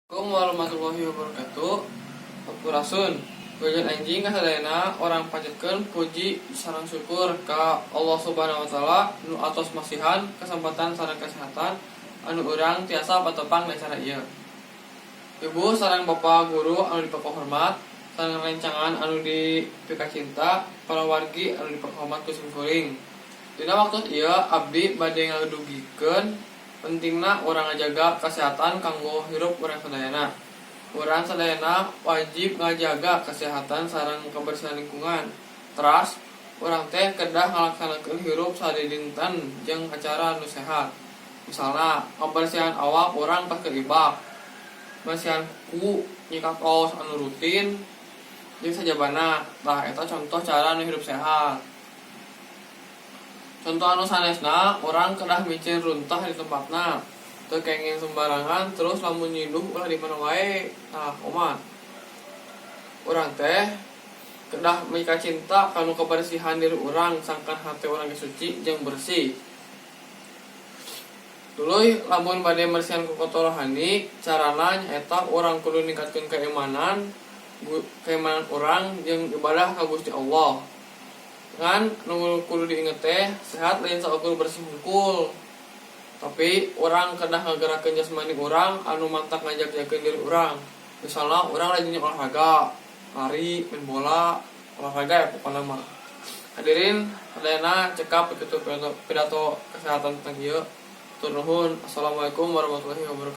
Assalamualaikum warahmatullahi wabarakatuh. Sampurasun. Wilujeng enjing kasadayana, urang panjatkeun puji sareng syukur ka Allah Subhanahu wa Taala nu atos masihan kesempatan sareng kesehatan anu urang tiasa patepang di acara ieu. Ibu sareng Bapak guru anu dipakahormat, sareng rencangan anu dipikacinta, para wargi anu dipakahormat ku simkuring. Dina waktu ieu abdi bade ngadugikeun pentingna urang ngajaga kesehatan kanggo hirup urang sadayana. Urang sadayana wajib ngajaga kesehatan sareng kebersihan lingkungan. Teras urang teh kedah ngalaksanakeun hirup sadidinten jeung acara anu sehat. Misalna ngabersihan awak urang pas keur ibak, bersihan kuku, nyikat kaos anu rutin, jeung sajabana. Tah, eta contoh cara anu hirup sehat. Contoh anu sanesna, urang kedah miceun runtah di tempatna. Teu kenging sembarangan, terus lamun nyiduh ulah di mana wae. Tah, omat. Urang teh kedah mikacinta kanu kebersihan diri urang, sangkan hate urang ge suci jeung bersih. Tuluy lamun bade mersihan kotor rohani, carana nyaeta urang kudu ningkatkeun keimanan urang jeung ibadah ka Gusti Allah. Ngan nu kudu diinget teh, sehat lain saukur bersih hungkul. Tapi urang kedah ngagerakeun jasmani urang anu matak ngajag-jagkeun diri urang. Misalna urang rajin olahraga, lari, main bola, olahraga ya pokokna mah. Hadirin sadayana, cekap itu pidato kesehatan tentang ieu. Hatur nuhun. Assalamualaikum warahmatullahi wabarakatuh.